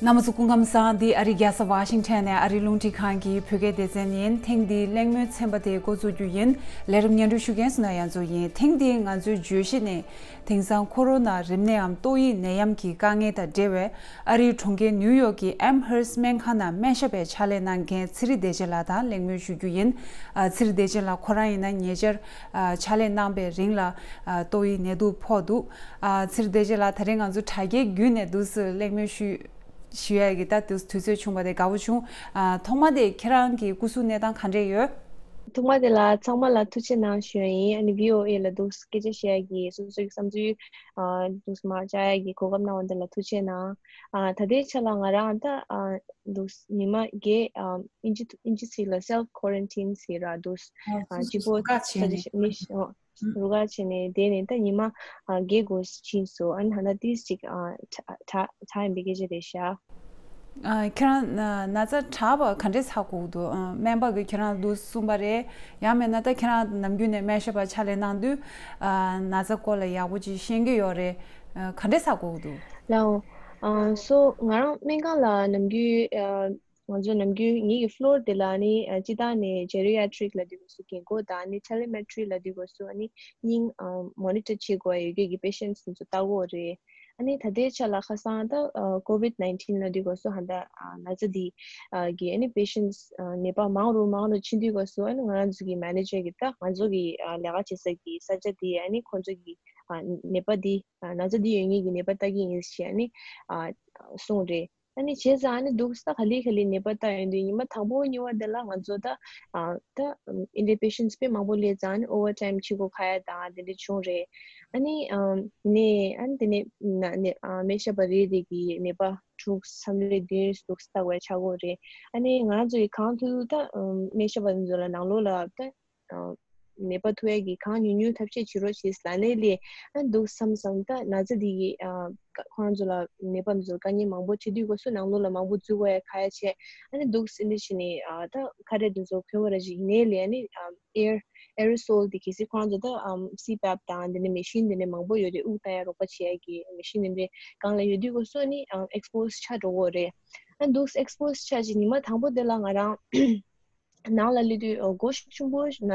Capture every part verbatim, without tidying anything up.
རྣམ་པ་ཚོ་སྐུ་ཁམས་བཟང་། འདི་ཨ་རི་རྒྱལ་ས་ཝ་ཤིང་ཊོན་ནས་ཨ་རིའི་རླུང་འཕྲིན་ཁང་གི་བོད་སྐད་སྡེ་ཚན་ཡིན། ཐེངས་འདིའི་གླེང་མོལ་ཚན་པ་དེ་འགོ་འཛུགས་རྒྱུ་ཡིན། ལས་རིམ་སྙན་སྒྲོན་ཞུ་མཁན་སུ་ན་ཡང་ཚོ་ཡིན། ཐེངས་འདིའི་ང་ཚོའི་བརྗོད་གཞི་ནི། དེང་སང་ཁོ་རོ་ན་རིམས་ནད་འམ་ཏོག་དབྱིབས་ནད་ཡམས་ཀྱི་དཀའ་ངལ་དང་འབྲེལ་བའི་ཨ་རིའི་གྲོང་ཁྱེར་ནིའུ་ཡོག་གི་ཨེམ་ཧར་སི་སྨན་ཁང་ནང་སྨན་ཞབས་པའི་ཕྱག་ལས་གནང་མཁན་ཚེ་རིང་བདེ་ཆེན་ལགས་དང་གླེང་མོལ་ཞུ་རྒྱུ་ཡིན། ཨ། ཚེ་རིང་བདེ་ཆེན་ལགས་ཁོ་རང་ཡིན་ན་ཉེ་ཆར་ཨ། ཕྱག་ལས་གནང་པའི་རིང་ལ་ཨ། ཏོག་དབྱིབས་ནད་དུག་ཕོག་འདུག་ཨ། ཚེ་རིང་བདེ་ཆེན་ལགས་ད་རེས་ང་ཚོ་དྲ་རྒྱའི་བརྒྱུད་ནས་འདུག་སེ་གླེང་མོལ་ཞུ། ཞུ་ཡ་གི་ད་དུས་དུས་ཚོད་བྱུང་བ་དེ་དགའ་བོ་བྱུང་། ཨ། ཐོག་མ་དེ་ཁྱེད་རང་གི་སྐུ་གཟུགས་གནས་སྟངས་ག་འདྲས་ཡོད། ཐོག་མ་དེ་ལ་ཚང་མ་ལ་ཐུགས་རྗེ་གནང་ཞུ་ཡ་ཡིན། ཨ་ནི་བྷི་ཨོ་ཨེ་ལ་འདུག་སྐད་ཆ་བཤད་ཡ་གི་སོ་སོའི་བསམ་ཚུལ་ཨ། འདུག་མར་བཅར་ཡ་གི་གོ་སྐབས་གནང་བ་དེ་ལ་ཐུགས་རྗེ་གནང་། ཨ། ད་ལྟའི་ཆ་ལ་ང་རང་ད་ཨ། འདུག་ཉི་མ་བརྒྱད་ཨ། ཨིན་ཇི་ཨིན་ཇི་ཚིག་ལ་self quarantine ཟེར་ར་འདུག་ཨ། སོ་སོ་གཅིག་པོ་རུ་ཁག་བྱས་ནས། མི་ཤ་ཨ། རུ་ཁག་བྱས་ནས་བསྡད་ནས་ད་ཉི་མ་ཨ། བརྒྱད་དགུ་ཕྱིན་སོང་། ཨ་ནི་ད་ལྟ་ཏིས་ཅིག་ཨ། དྲག་དྲག་དྲག་ཡིན་པའི་སྐད་ཆ་རེད་ཤག་ཨ། ཁྱེད་རང་ན་ན་ཚ་དྲག་པ་ག་འདྲས་ཚ་དགོས་འདུག་ཨ། སྨན་པ་གིས་ཁྱེད་རང་འདུག་གསུངས་པ་རེད། ཡང་མིན་ན་ད་ཁྱེད་རང་ནམ་རྒྱུན་ནས་སྨན་ཞབས་པ་ཕྱག་ལས་གནང་དུས་ཨ། ན་ཚ་སྐོར་ལ་ཡག་པོ་ཅིག་ཤེས་ཀྱི་ཡོད་རེད། ཨ། ག་འདྲས་ཚ་དགོས་འདུག་ལའོ། ཨ། སོ་ང་རང་སྨན་ཁང་ལ་ནམ་རྒྱུན་ཨ། ང་ཚོ་ནམ་རྒྱུན་ངེད་ཀྱི་ཕློར་དེ་ལ་ནི་ཨ། སྤྱི་བཏང་ནས་ཇེ་རི་ཡ་ཊི་རིག་ལབ་དུས་སྐབས་སུ་རྒན་གོག་དང་ནི་ཊེ་ལི་མེ་ཊི་རི་ལབ་དུས་སྐབས་སུ་ཨ་ནི་སྙིང་ཨ། མོ་ནི་ཊར་བྱེད་དགོས་ཡ་ཡོད་རྒྱུ་གི་པེ་ཤེན་ཊི་ཚོ་ལྟ་དགོས་རེད། ཨ་ནི་ད་ལྟའི་ཆ་ལ་ཁ་སང་ད་ཨ། ཀོ་ཝིཌ་ནའིན་ཊིན་ལབ་དུས་སྐབས་སུ་ཧ་ད་ཨ། ན་ཚ་འདི་ཨ། གི་ཨ་ནི་པེ་ཤེན་ཊི་ཨ། ནད་པ་མང་རུ་མང་རུ་ཕྱིན་དུས་སྐབས་སུ་ཨ་ནི་ང་རང་ཚོ་གི་མེ་ནེ་ཇར་གི་ད་ང་ཚོ་གི་ཨ། ལས་ཀ་བྱེད་ས་གི་ས་ཆ་དེ་ཨ་ནི་ཁོང་ཚོ་གི་ཨ། ནད་པ་འདི་ཨ། ན་ཚ་འདི་ཡོད་མཁན་གྱི་ནད་པ་ལྟ་གི་ཡིན་ཞེས་ཨ་ནི་ཨ། གསུངས་རེད། ཨ་ནི་བྱས་ཙང་ཨ་ནི་འདུག་ས་ག་ལེ་ག་ལེ་ནད་པ་ལྟ་ཡོང་དུས་ཉི་མ་དང་པོ་གཉིས་པ་དེ་ལ་ང་ཚོ་ད་ཨ། ད་ཨིན་ཌི་པེ་ཤེན་ཊི་དཔེ་མང་པོ་སླེབས་ཙང་ཨ་ནི་ཨོ་ཝར་ཊའིམ་བྱེད་དགོས་ཁ་ཡ་དང་དེ་འདྲ་བྱུང་རེད། ཨ་ནི་ཨ། ནས་ཨ་ནི་དེ་ནས་ན་ནས་ཨ། སྨན་ཞབས་པ་རེ་རེ་གིས་ནད་པ་དྲུག་མཚམས་རེ་བདུན་འདུག་ལྟ་དགོས་ཆགས་ཀྱི་ཡོད་རེད། ཨ་ནི་ང་རང་ཚོ་ཡི་གང་ཐུབ་ད་ཨ། སྨན་ཞབས་པ་ཚོ་ལ་ནང་ལོགས་ལ་ད། ནད་པ་ཐུག་ཡས་ཀྱི་གང་ཉུང་ཉུང་ཐབས་ཤེས་བྱེད་རོགས་བྱེད་ལབ་ནས་ལས་ཨ་འདུག་བསམ་བསམ་ད་ན་ཚ་འདི་གི་ཨ་ཁོ་རང་ཚོ་ལ་ནད་པ་ཚོ་དཀའ་ངལ་མང་པོ་འཕྲད་དུས་སྐབས་སུ་ནང་ལོགས་ལ་མང་པོ་འཛུལ་དགོས་ཡ་ཁ་ཡ་བྱས་ཨ་ནི་འདུག་སེ་འདི་བྱས་ནས་ཨ་ད་ཁ་རས་འདི་ཚོ་གོན་པ་ར་ཞིག་ཡིན་ནའི་ལས་ཨ་ནི་ཨ་air aerosol འདི་གལ་སྲིད་ཁོ་རང་ཚོ་ད་ཨ་སི་པེབ་དང་འདི་ནས་མེ་ཤིན་འདི་ནས་མང་པོ་ཡོད་རེད། དབུགས་བཏང་ཡ་རོགས་པ་བྱེད་ཡ་གི་མེ་ཤིན་འདི་འདྲའི་སྒང་ལ་ཡོད་དུས་སྐབས་སུ་ཨ་ནི་ཨ་ཨེགས་པོ་སི་ཆགས་འགྲོ་གི་ཡོད་རེད། ཨ་འདུག་སེ་ཨེགས་པོ་སི་ཆགས་ཅིག་ཉི་མ་དང་པོ་དེ་ལ་ང་རང་ནང་ལ་སླེབས་དུས་ཨོ་མགོ་ཤུགས་ཆེན་པོ་ན།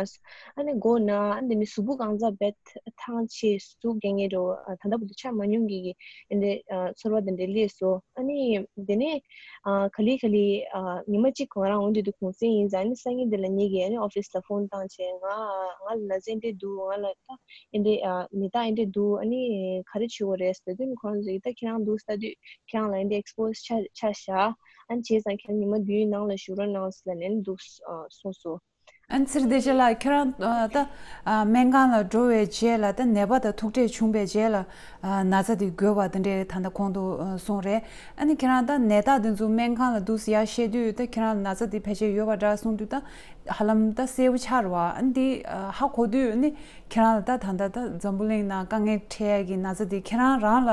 ཨ་ནི་མགོ་ན། ཨ་ནི་དེ་ནས་གཟུགས་པོ་གང་ཚ་རྦད་ཐང་ཆད། གཟུགས་རྒྱག་ངེས་འགྲོ། ཨ་ད་ལྟ་བར་དུ་ཆགས་མ་མྱོང་མཁན་གྱི་ཨ་འདྲ་ཨ་ཚོར་བ་དེ་འདྲ་སླེབས་སོང་། ཨ་ནི་དེ་ནས་ཨ་ག་ལེ་ག་ལེ་ཨ་ཉི་མ་གཅིག་ང་རང་འོང་དུས་དུས་གུང་སེང་ཡིན་ཙང་། ཨ་ནི་སང་ཉིན་དེ་ལ་ངེད་ཀྱིས་ཨ་ནི་ཨོ་ཕི་སི་ལ་ཕོན་བཏང་བྱས། ང་ང་ལ་ན་ཚ་འདི་འདྲ་འདུག་ང་ལ་ད་ཨ་འདྲ་ཨ་ནད་རྟགས་ཨ་འདྲ་འདྲ་འདུག་ཨ་ནི་ག་རེ་བྱེད་དགོས་རེད་ཟེར་དུས། ཨ་ནི་ཁོ་རང་ཚོས་ད་ཁྱེད་རང་འདུག་ལྟ་དུས་ཁྱེད་རང་ལ་ཨ་འདྲ་ཨེགས་པོ་སི་ཆགས་ཆགས་བཞག་ཨ་ནི་བྱས་ཙང་ཁྱེད་རང་ཉི་མ་བདུན་ནང་ལ་བཞུགས་རོགས་གནང་ཟེར་ནས་འདུག་ཨ་གསུངས་སོང་། ཨ་ནི་ཚེ་རིང་བདེ་ཆེན་ལགས། ཁྱེད་རང་ཨ་ད་ཨ་སྨན་ཁང་ལ་འགྲོ་བའི་རྗེས་ལ་ད་ནད་པ་དང་ཐུག་འཕྲད་བྱུང་བའི་རྗེས་ལ་ཨ་ན་ཚ་དེ་འགོས་པ་དེ་འདྲའི་ད་ལྟ་གོང་དུ་ཨ་གསུངས་རེད། ཨ་ནི་ཁྱེད་རང་ད་ནད་རྟགས་དེ་ཚོ་སྨན་ཁང་ལ་འདུག་སེ་ཡར་བཤད་དུས་ད་ཁྱེད་རང་ལ་ན་ཚ་དེ་ཕལ་ཆེར་ཡོད་པ་འདྲ་གསུངས་དུས། ད་ཧ་ལམ་ད་གསལ་པོ་ཆགས་རེད་བ། ཨ་ནི་དེ་ཨ་ཧ་གོ་དུས་ཨ་ནི་ཁྱེད་རང་ལ་ད་ད་ལྟ་ད་འཛམ་བུ་གླིང་ནང་དཀའ་ངལ་འཕྲད་ཡ་གི་ན་ཚ་དེ་ཁྱེད་རང་རང་ལ་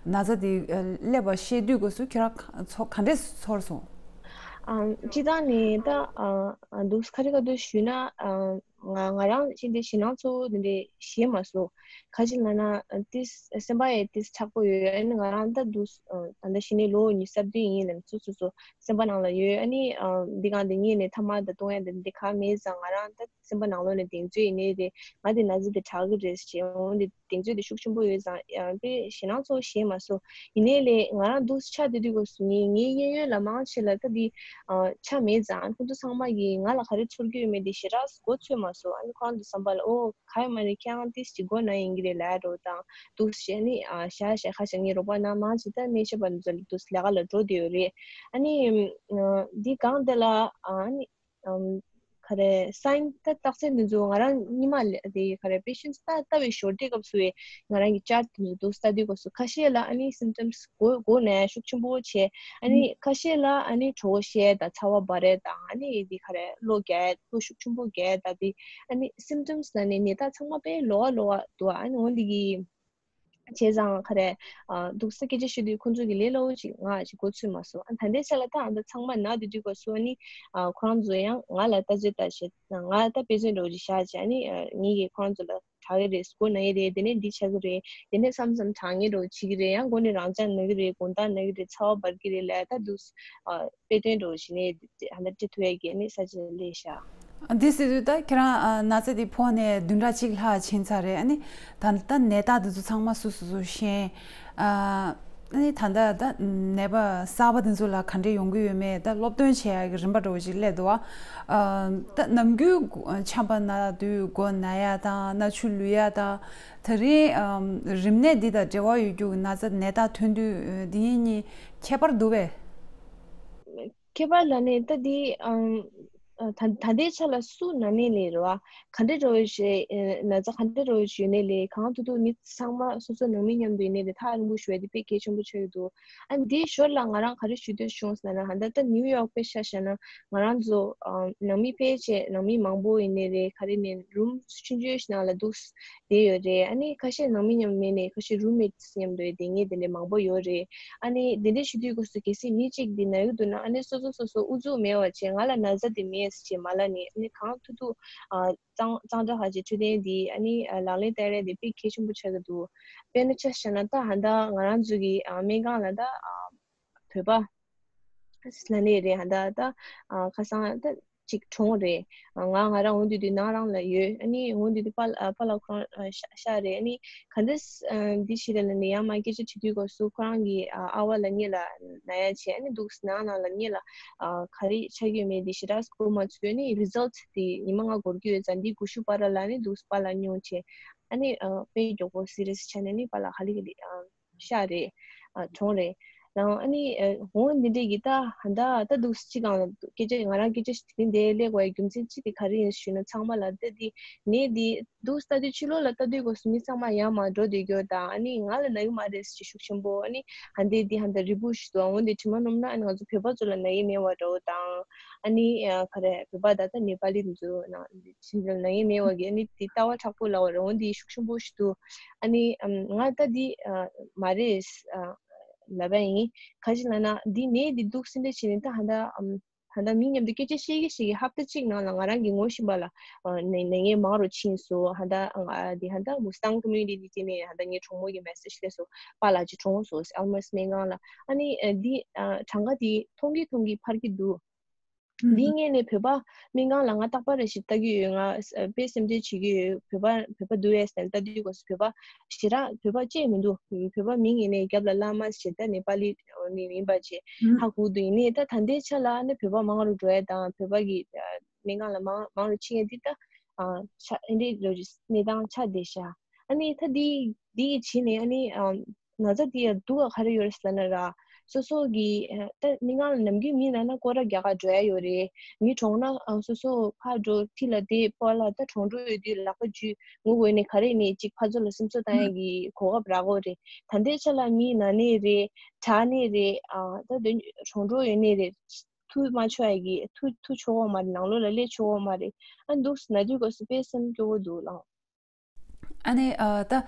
ན་ཚ་དེ་ཨ་སླེབས་པ་ཤེས་དུས་སྐབས་སུ་ཁྱེད་རང་ག་ཚོ་ག་འདྲས་ཚོར་སོང་། ཨ་སྤྱིར་བཏང་ནས་ད་ཨ་ཨ་འདུག་ཁ་རི་ཁ་ཐུག་ཞུས་ན་ཨ་ང་ང་རང་ཅི་འདྲའི་ཞེད་སྣང་ཚ་པོ་དེ་འདྲའི་ཞེད་མ་སོང་། ག་ཅི་ལབ་ན་ཨ་ཏིས་སེམས་པ་ཡང་ཏིས་ཆགས་པོ་ཡོད། ཨ་ནི་ང་རང་ད་འདུག་ཨ་ད་ལྟ་གཞི་ནས་ལོ་ཉི་ཤུ་རྩ་བདུན་ཡིན་ལབ་སོ་སོ་སོ་སེམས་པ་ནང་ལ་ཡོད། ཨ་ནི་ཨ་འདི་གང་འདི་གཉིས་ནས་ཐ་མག་ད་གཏོང་ཡ་འདི་འདི་ག་མེད་ཙང་། ང་རང་ད་སེམས་པ་ནང་ལོགས་ནས་གདེང་ཚོད་ཡིན་ནའི་རེད། ང་དེ་ན་ཚ་དེ་དྲག་གི་རེད་ཅེས། འོ་འདི་གདེང་ཚོད་དེ་ཤུགས་ཆེན་པོ་ཡོད་ཙང་ཡང་དཔེ་ཞེད་སྣང་ཚ་པོ་ཞེད་མ་སོང་། ཡིན་ནའི་ལས་ང་རང་འདུག་ཆགས་བསྡད་དུས་སྐབས་སུ་ངའི་ངའི་གཡས་གཡོན་ལ་མང་ཆེ་ལ་ད་འདི་ཨ་ཆ་མེད་ཙང་། ཁོང་ཚོ་ཚང་མ་གིས་ང་ལ་ག་རེ་ཚོར་གྱི་ཡོད་མེད་དེ་ཞེ་དྲག་མགོ་ཚོད་མ་སོང་། ཨ་ནི་ཁོ་རང་ཚོ་བསམ་པ་ལ་ཨོ་ག་ཡོད་མ་རེད། ཁྱེད་རང་ཏིས་ཅིག་མགོ་ན་ཡིན་གྱི་རེད་ལབ་འགྲོ་དང་འདུག་ཞེས། ཨ་ནི་ཨ་ཤ་ཤ་ཁ་ཤ་ངའི་རོགས་པ་ནང་མང་ཆེ་ད་སྨན་ཞབས་པ་འདུག་ལས་ཀ་ལ་འགྲོ་བསྡད་ཡོད་རེད། ཨ་ནི་ཨ་འདི་གང་དེ་ལ་ཨ་ནི། ཨམ། ག་རེ་སའིན་ད་རྟགས་མཚན་འདི་ཚོ་ང་རང་གཉིས་མ་ལ་དེ་ག་རེ་པེ་ཤེན་ཊི་ལྟ་ལྟ་བའི་ཞོར་དེ་སྐབས་སུ་ཡི་ང་རང་གི་ཅར་དེ་ཚོ་འདུག་ལྟ་དུས་སྐབས་སུ་ཁ་ཤས་ལ་ཨ་ནི་སིམ་ཊམ་སི་མགོ་མགོ་ན་ཡ་ཤུགས་ཆེན་པོ་བྱས། ཨ་ནི་ཁ་ཤས་ལ་ཨ་ནི་གྲོད་ཁོག་བཤལ་དང་ཚ་བ་འབར་ཡ་དང་། ཨ་ནི་དེ་ག་རེ་གློ་རྒྱག་ཡ་གློ་ཤུགས་ཆེན་པོ་རྒྱག་ཡ་དང་། དེ་ཨ་ནི་སིམ་ཊམ་སི་ལ་ནི་ནད་རྟགས་ཚང་མ་དཔེ་ལོགས་ཀ་ལོགས་ཀ་འདུག་ཨ་ནི་འོ་འདི་གི་བྱས་ཙང་ག་རེ། ཨ། འདུག་སེ་སྐད་ཆ་བཤད་དུས་ཁོང་ཚོ་གིས་ལས་སླ་བོ་ཅིག་ང་ཅིག་གོ་ཚོད་མ་སོང་། ཨ། ད་ལྟའི་ཆ་ལ་ད་ཨ་ད་ཚང་མ་ན་དེ་དུས་སྐབས་སུ་ཨ་ནི། ཨ། ཁོ་རང་ཚོ་ཡང་ང་ལ་ལྟ་ཚོད་ལྟ་བྱེད། ང་ལ་ད་དཔེ་མཚོན་འདྲ་བོ་ཅིག་བཞག་བྱས། ཨ་ནི། ཨ། ངེད་ཀྱིས་ཁོ་རང་ཚོ་ལ་དྲག་གི་རེད། སྒོ་ན་གི་རེད། དེ་ནས་འདི་ཆགས་ཀྱི་རེད། དེ་ནས་བསམ་བསམ་དྲག་ངན་འདྲ་བོ་བྱེད་ཀྱི་རེད། ཡང་སྒོ་ནས་རང་འཇགས་ན་གི་རེད། དགོང་དག་ན་གི་རེད། ཚ་བ་འབར་གི་རེད་ལབ། ད་འདུག་ཨ། དཔེ་སྟོན་འདྲ་བོ་བྱས་ནས་ཨ་ད་འབྲི་ཐུབ་ཡ་གི་ཨ་ནི་ས་ཆ་ལ་སླེབས་ཤག་འདི་ཟེར་དུས་ད་ཁྱེད་རང་ཨ་ན་ཚ་དེ་ཕོག་ནས་བདུན་ཕྲག་གཅིག་ལྷག་ཕྱིན་ཚར་རེད། ཨ་ནི་ད་ད་ནད་རྟགས་དེ་ཚོ་ཚང་མ་སོ་སོ་སོ་ཤེས། ཨ་ནི་ད་ད་ད་ནད་པ་གསར་པ་དེ་ཚོ་ལ་ག་འདྲས་ཡོང་གི་ཡོད་མེད་ད་སློབ་སྟོན་བྱེད་ཡ་གི་རིམ་པ་འདྲ་བོ་ཞིག་སླེབས་འདུག་ཨ་ད་ནམ་རྒྱུན་ཆམ་པ་ན་དུས་མགོ་ན་ཡ་དང་སྣ་ཆུ་ལུད་ཡ་དང་། ད་རིང་ཨམ་རིམས་ནད་འདི་དང་འབྲེལ་བ་ཡོད་རྒྱུ་གི་ན་ཚ་ནད་རྟགས་ཐོན་དུས་འདི་གཉིས་ཁྱད་པར་འདུག་པས། ཁྱད་པར་ལབ་ནས་ད་འདི་ཨམ་ད་ད་ལྟའི་ཆ་ལ་སུ་ན་ནས་ལས་རེད་བ། ག་འདྲ་འདྲ་བོ་ཞིག་ན་ཚ་ག་འདྲ་འདྲ་བོ་ཞིག་ཡོད་ནས་ལས། གང་ཐུབ་ཐུབ་མི་ཚང་མ་སོ་སོ་ནང་མི་མཉམ་དུ་ཡོད་ནས་ལས་ཐག་རིང་པོ་ཞུ་བ་འདི་དཔེ་གལ་ཆེན་པོ་ཆགས་ཀྱི་འདུག་ཨ་འདིའི་ཞོར་ལ་ང་རང་ག་རེ་ཞུ་འདོད་བྱུང་ཟེར་ན། ད་ལྟ་ནིའུ་ཡོག་དཔེ་ཆ་བཞག་ན། ང་རང་ཚོ་ཨ་ནང་མི་ཕལ་ཆེར་ནང་མི་མང་པོ་ཡིན་ནའི་རེད། ག་རེ་ནས་རུམ་ཆུང་ཆུང་ཞིག་ནང་ལ་འདུག་བསྡད་ཡོད་རེད། ཨ་ནི་ཁ་ཤས་ནང་མི་མཉམ་མེད་ནས་ཁ་ཤས་རུམ་མེ་ཊི་མཉམ་དུ་བསྡད་མཁན་དེ་འདྲ་མང་པོ་ཡོད་རེད། ཨ་ནི་དེ་འདྲ་ཞུ་དུས་སྐབས་སུ་གལ་སྲིད་མི་གཅིག་འདི་ན་གི་འདུག་ན། ཨ་ནི་སོ་སོ་སོ་སོ་ཨུ་ཚུགས་མེད་པ་བྱས། ང་ལ་ན་ཚ་འདི་མེད་ཟེར་བྱས་མ་ལབ་ནས། ཨ་ནི་གང་ཐུབ་ཐུབ་ཨ་གཙང་གཙང་སྦྲ་ཧ་ཅིག་འཕྲོད་བསྟེན་འདི་ཨ་ནི་ཨ་ལག་ལེན་བསྟར་ཡ་དེ་དཔེ་གལ་ཆེན་པོ་ཆགས་ཀྱི་འདུག་དཔེར་ན་ཆ་བཞག་ན་ད་ཧ་ད་ང་རང་ཚོ་གི་ཨ་སྨན་ཁང་ལ་ད་ཨ་བོད་པ་ལ་ནས་རེད། ཧ་ད་ད་ཨ་ཁ་སང་ད་ཅིག་གྲོངས་རེད། ང་ང་རང་འོ་དེ་དུས་ནང་རང་ལ་ཡོད། ཨ་ནི་འོ་དེ་དུས་པཱ་ལགས་པཱ་ལགས་ཁོ་རང་ཨ་ཤ་ཤ་རེད། ཨ་ནི་ག་འདྲས་ཨ་འདི་ཞིག་ལ་ལ་ནི་ཡང་མ་སྐད་ཆ་དྲིས་དུས་སྐབས་སུ་ཁོ་རང་གི་ཨ་ཨ་བ་ལ་ཉེ་ལ་ན་ཡ་བྱས། ཨ་ནི་འདུག་ནང་ནང་ལ་ཉེ་ལ་ཨ་ག་རེ་ཆགས་ཀྱི་ཡོད་མེད་དེ་ཞེ་དྲག་གོ་མ་ཚོད། ཨ་ནི་རི་ཛལ་ཊི་དེ་ཉི་མ་ལྔ་འགོར་གྱི་ཡོད་ཙང་འདི་དགུ་ཤུ་པར་ལ་ཨ་ནི་འདུག་པཱ་ལགས་སྙུང་བྱས། ཨ་ནི་ཨ་དཔེ་མགྱོགས་པོ་སི་རི་ཡས་ཆགས་ནས་ནི་པཱ་ལགས་ཧ་ལས་ཀྱི་ཨ་ཤ་རེད། ཨ་གྲོངས་རེད། ལའང་ཨ་ནི་ཨ་འོ་འདི་འདྲས་ཀྱི་ད་ཧ་ད་ད་འདུག་སྤྱི་སྒང་ལ་སྐད་ཆ་ང་རང་སྐད་ཆ་ཞིག་དེ་འདྲའི་སླེབས་དགོས་ཡ་རྒྱུ་མཚན་ཅི་དེ་ག་རེ་ཡིན་ཞུས་ན། ཚང་མ་ལ་ད་འདི་ནད་འདི་འདུག་ལྟ་དུས་ཕྱི་ལོགས་ལ་ལྟ་དུས་སྐབས་སུ་མི་ཚང་མ་ཡར་མར་འགྲོ་བསྡད་རྒྱུ་དང་། ཨ་ནི་ང་ལ་ན་གི་མ་རེད་ཟེར་ཤུགས་ཆེན་པོ། ཨ་ནི་ཧ་འདི་འདི་ཧ་ད་རིལ་བུ་ཞིག་འདུག་འོ་འདི་དྲི་མ་སྣོམ་ན། ཨ་ནི་ང་ཚོ་བོད་པ་ཚོ་ལ་ན་གི་མེད་པ་འདྲ་བོ་དང་། ཨ་ནི་ཨ་ག་རེ་བོད་པ་ད་ལྟ་ནེ་པ་ལི་ཚོ་ན་ཕྱིན་ན་ཡིན་མེད་པ་གི་ཨ་ནི་དེ་ལྟ་བ་དྲག་པོ་ལབ་པ་རེད། འོ་འདི་ཤུགས་ཆེན་པོ་ཞིག་འདུག་ཨ་ནི་ཨམ་ང་ད་འདི་ཨ་མ་རེད་ཨ་ལབ་པ་ཡིན། ག་ཅི་ལབ་ན་འདི་ནད་འདི་འདུག་སེ་འདྲ་བྱས་ནས་ད་ཧ་ད་ཨམ་ཧ་ད་མི་མཉམ་དུ་སྐད་ཆ་བཤད་ཀྱི་བཤད་ཀྱི་ཧབ་ཏ་གཅིག་ནང་ལ་ང་རང་གི་ངོ་ཤེས་པ་ལ་ཨ་ནད་ནད་ངན་མང་རུ་ཕྱིན་སོང་། ཧ་ད་ཨ་འདི་ཧ་ད་མུ་སི་ཏང་ཀོ་མིའུ་ནི་ཊི་ནས་ཧ་ད་ངའི་གྲོགས་མོ་གི་མེ་སེ་ཇི་སླེབས་སོང་། པཱ་ལགས་ཅིག་གྲོངས་སོང་ཟེར། ཨལ་མར་སྨན་ཁང་ལ། ཨ་ནི་ཨ་འདི་ཨ་གྲངས་ཀ་འདི་མཐོང་གི་མཐོང་གི་འཕར་གྱི་འདུག་འདིའི་སྔོན་ནས་བོད་པ་སྨན་ཁང་ལ་ང་རྟག་པར་རེ་ཞིག་ལྟ་གི་ཡོད། ང་ཨ་དཔེ་སེམས་ཁྲལ་བྱེད་ཀྱི་ཡོད། བོད་པ་བོད་པ་འདུག་ཨེ་ཟེར་ལྟ་དུས་སྐབས་སུ་བོད་པ་ཞེ་དྲག་བོད་པ་ཅིག་མི་འདུག་བོད་པ་མིང་ཡིན་ནའི་རྒྱབ་ལ་བླ་མ་ཞེས་ད་ནེ་པ་ལི་ནི་ཡིན་པ་བྱས་ཧ་གོ་འདུག་ཡིན་ནའི་ད་ད་ལྟའི་ཆ་ལ་ནི་བོད་པ་མང་རུ་འགྲོ་ཡ་དང་བོད་པ་གི་ཨ་སྨན་ཁང་ལ་མང་མང་རུ་ཕྱིན་ཡ་འདི་ད་ཨ་ཆ་འདི་རུ་གནས་སྟངས་ཆགས་བསྡད་ཤག་ཨ་ནི་ད་འདི་འདི་ཡི་བྱས་ནས་ཨ་ནི་ཨ། ན་ཚ་དེ་ཡང་སྡུག་ག་ག་རེ་ཡོད་རེད་ཟེར་ན་ར། སོ་སོ་གི་ད་སྨན་ཁང་ལ་ནམ་རྒྱུན་མི་ན་ན་སྐོར་ར་རྒྱག་ག་འགྲོ་ཡ་ཡོད་རེད། མི་གྲོངས་ན་ཨ་སོ་སོ་ཕར་འགྲོ་ཁྲིད་ལ་བསྡད། པཱ་ལགས་ད་གྲོངས་འགྲོ་ཡོད་དུས་ལག་པ་འཇུས་ངུ་དགོས་ནས་ག་རེ་ནས་ཅིག་ཕར་ཚུར་ལ་སེམས་གསོ་བཏང་ཡ་གི་གོ་སྐབས་རག་གོ་རེད། ད་ལྟའི་ཆ་ལ་མི་ན་ནས་རེད། དྲག་ནས་རེད། ཨ་ད་དོན་གྲོངས་འགྲོ་ཡོད་ནས་རེད། ཐུག་མ་ཆོག་ཡ་གི་ཐུག་ཐུག་ཆོག་གོ་མ་རེད། ནང་ལོགས་ལ་སླེབས་ཆོག་གོ་མ་རེད། ཨ་འདུག་ན་དུས་སྐབས་སུ་དཔེ་སེམས་སྐྱོ་བོ་འདུག་ལགས། ཨ་ནི་ཨ་ད་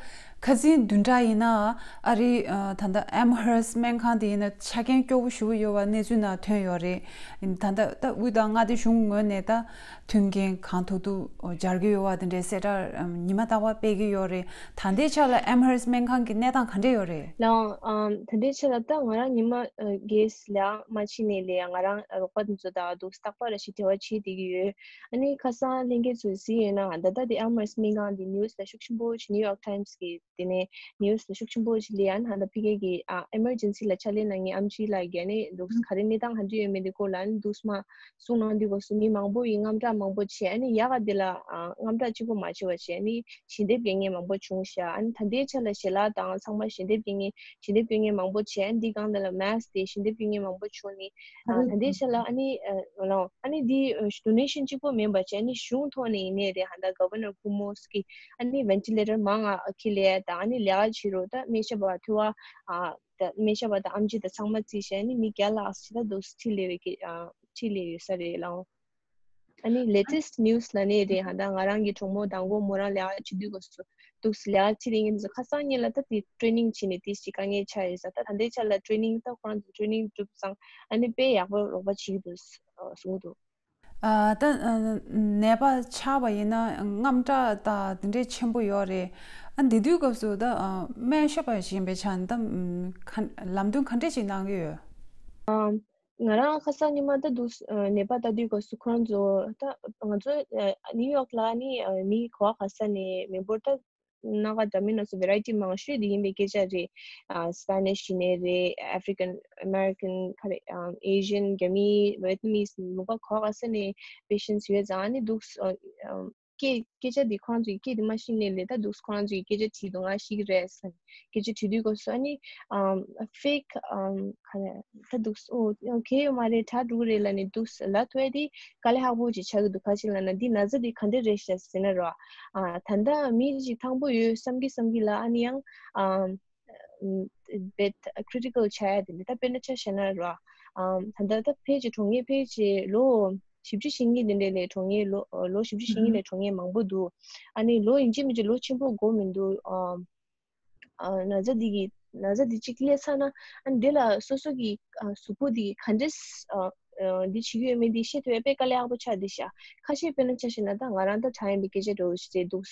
ཁ་སང་བདུན་ཕྲག་ཡིན་ན་ཨ་རི་ཨ་ད་ལྟ་ཨེམ་ཧར་སི་སྨན་ཁང་དེ་ཡིན་ན་ཆ་རྐྱེན་སྐྱོ་བོ་ཞེ་པོ་ཡོད་པ་གནས་ཚུལ་ནང་ཐོན་ཡོད་རེད། ད་ལྟ་ད་དབུས་དང་མངའ་སྡེ་གཞུང་ངོས་ནས་ད་མཐུན་རྐྱེན་གང་ཐུབ་ཐུབ་སྦྱར་གྱི་ཡོད་པ་དེ་འདྲའི་གསལ་བསྒྲགས་ཉི་མ་རྟག་པར་སྤེལ་གྱི་ཡོད་རེད། ད་ལྟའི་ཆ་ལ་ཨེམ་ཧར་སི་སྨན་ཁང་གི་གནས་སྟངས་ག་འདྲ་ཡོད་རེད། ལགས། ཨམ་ད་ལྟའི་ཆ་ལ་ད་ང་རང་ཉི་མ་ཨ་གས་ལ་མ་ཕྱིན་ནས་ལས་ང་རང་རོགས་པ་དེ་ཚོ་དང་འདུག་རྟག་པར་ཞིག་འབྲེལ་བ་བྱེད་བསྡད་ཀྱི་ཡོད། ཨ་ནི་ཁ་སང་ལྷན་རྒྱས་ཚོས་གཟིགས་ཡོད་ན་ད་ལྟ་དེ་ཨེམ་ཧར་སི་སྨན་ཁང་དེ་ནིའུ་སི་ལ་ཤུགས་ཆེན་པོ་ཞིག་ནིའུ་ཡོག་ཊའིམ་སི་གི་དེ་ནས་ནིའུ་སི་ལ་ཤུགས་ཆེན་པོ་ཞིག་ལས། ཨ་ནི་ད་ཕ་གི་གི་ཨ་ཨེ་མར་ཇེན་སི་ལ་ཕྱག་ལས་གནང་མཁན་ཨེམ་ཆི་ལགས་ཀྱིས་ཨ་ནི་འདུག་ག་རེ་གནས་སྟངས་ག་འདྲ་ཡོད་མེད་དེ་སྐོར་ལ་ཨ་ནི་འདུག་མ་གསུང་གནང་དུས་སྐབས་སུ་མི་མང་པོ་ཡིས་དངངས་སྐྲག་མང་པོ་བྱས། ཨ་ནི་ཡག་ག་དེ་ལ་ཨ་དངངས་སྐྲག་གཅིག་པོ་མ་བྱས་པ་བྱས། ཨ་ནི་ཞལ་འདེབས་རྒྱག་མཁན་མང་པོ་བྱུང་ཤག་ཨ་ནི་ད་ལྟའི་ཆ་ལ་ཞལ་ལག་དང་ཚང་མ་ཞལ་འདེབས་རྒྱག་མཁན་ཞལ་འདེབས་རྒྱག་མཁན་མང་པོ་བྱས། ཨ་ནི་འདི་སྒང་དེ་ལ་མེ་སི་ཀི་དེ་ཞལ་འདེབས་རྒྱག་མཁན་མང་པོ་བྱུང་ནས་ཨ་ད་ལྟའི་ཆ་ལ་ཨ་ནི་ཨ་ལོ་ཨ་ནི་འདི་ཨ་ཌོ་ནེ་ཤན་གཅིག་པོ་མིན་པ་བྱས། ཨ་ནི་གཞུང་ཐོག་ནས་ཡིན་ནའི་རེད། ཧ་ད་ག་ཝར་ནར་ཀུ་མོ་སི་ཀི་ཨ་ནི་ཝེན་ཊི་ལེ་ཊར་མང་ང་འཁྱེར་སླེབས་དང་ཨ་ནི་ལས་ཀ་བྱེད་རོགས་ད་སྨན་ཞབས་པ་ཐུ་བ་ཨ་ད་སྨན་ཞབས་པ་དང་ཨེམ་ཆི་དང་ཚང་མ་བརྩིས་བྱས་ཨ་ནི་མི་བརྒྱ་ལྷག་ཅིག་ད་འདུག་སེ་འཁྱེར་སླེབས་ཡོད་ཀྱི་ཨ་འཁྱེར་སླེབས་ཡོད་ས་རེད་ལགས། ཨ་ནི་latest news་ལ་ནས་རེད། ཧ་ད་ང་རང་གི་གྲོགས་མོ་དང་པོ་མོ་རང་ལས་ཀ་བྱེད་དུས་སྐབས་སུ་འདུག་ལས་ཀ་བྱེད་དེ་ཡིན་ཙང་ཁ་སང་ཉིན་ལ་ད་དེ་training་བྱས་ནས་དེ་ཞིག་དཀའ་ངལ་ཆགས་ཡོད་ས། ད་ད་ལྟའི་ཆ་ལ་training་ད་ཁོ་རང་ཚོ་training་གྲུབ་ཙང་ཨ་ནི་དཔེ་ཡག་པོ་རོགས་པ་བྱེད་ཀྱི་འདུག་གསུངས་འདུག་ཨ་ད་ཨ་ནད་པ་ཆགས་པ་ཡིན་ན་དངངས་སྐྲག་དང་དེ་འདྲའི་ཆེན་པོ་ཡོད་རེད། ཨ་འདི་དུས་སྐབས་སུ་ད་ཨ་སྨན་ཞབས་པ་ཞིག་ཡིན་པའི་ཆ་ནས་ད་ཨམ་ག་ལམ་སྟོན་ག་འདྲས་ཅིག་གནང་གི་ཡོད། ཨམ་ང་རང་ཁ་སང་ཉི་མ་ད་འདུག་ཨ་ནད་པ་ལྟ་དུས་སྐབས་སུ་ཁོ་རང་ཚོ་ད་ང་ཚོ་ཨ་ནིའུ་ཡོག་ལ་ནི་ཨ་མི་ག་བ་ག་ས་ནས་མི་འབོར་ད་སྣ་ཁ་འདྲ་མིན་སྣ་ཚོགས་variety་མང་ཤོས་དེ་ཡིན་པའི་སྐད་ཆ་རེད། ཨ་Spanish་ཡིན་ནའི་རེད། African American་ག་རེ་ཨ་Asian་རྒྱ་མི་Vietnamese་ལུང་པ་ག་བ་ག་ས་ནས་patients་ཡོད་ཙང་ཨ་ནི་འདུག་ཨ་ཨ་སྐད་སྐད་ཆ་འདི་ཁོ་རང་ཚོའི་སྐད་འདི་མ་ཤེས་ནའི་ལས་ད་འདུག་ཁོ་རང་ཚོའི་སྐད་ཆ་དྲིས་འདུག་ང་ཤེས་ཀྱི་རེད་ཟེར་ནས་སྐད་ཆ་དྲིས་དུས་སྐབས་སུ་ཨ་ནི་ཨམ་fake་ཨམ་ག་རེ་ད་འདུག་ཨོ་གལ་ཡོད་མ་རེད་དྲག་འགྲོ་གི་རེད་ལབ་ནས་འདུག་ལབ་ཐུབ་ཡ་དེ་དཀའ་ལས་ཁག་པོ་ཅིག་ཆགས་ཀྱི་འདུག་ག་ཅི་ལབ་ན་འདི་ན་ཚ་འདི་ག་འདྲ་རེད་ཤག་ཟེར་ན་རོ། ཨ་ད་ལྟ་མི་ཅིག་ཐང་པོ་ཡོད་བསམ་གི་བསམ་གི་ལ་ཨ་ནི་ཡང་ཨམ་bit critical་ཆགས་ཡ་དེ་འདྲ་ད་དཔེར་ན་ཆ་བཞག་ན་རོ། ཨམ་ད་ལྟ་ད་ཕལ་ཆེར་གྲོངས་མཁན་ཕལ་ཆེར་ལོ་བཞི་བཅུ་ཞེ་གཉིས་དེ་འདྲ་ལས་གྲོངས་མཁན་ལོ་ལོ་བཞི་བཅུ་ཞེ་གཉིས་ལས་གྲོངས་མཁན་མང་པོ་འདུག་ཨ་ནི་ལོ་ཡིན་གཅིག་མིན་གཅིག་ལོ་ཆེན་པོ་འགོར་མི་འདུག་ཨམ་ཨ་ན་ཚ་འདི་གི་ན་ཚ་འདི་གཅིག་སླེབས་ཚར་ན་ཨ་ནི་འདི་ལ་སོ་སོ་གི་ཨ་གཟུགས་པོ་འདི་ག་འདྲས་ཨ་ཨ་འདི་བྱེད་ཀྱི་ཡོད་མེད་འདི་ཤེས་ཐུབ་ཡ་དཔེ་དཀའ་ལས་ཁག་པོ་ཆགས་བསྡད་ཤག་ཁ་ཤས་དཔེར་ན་ཆ་བཞག་ན་ད་ང་རང་ད་དྲག་ཡིན་པའི་སྐད་ཆ་འདྲ་བོ་ཞིག་རེད་འདུག་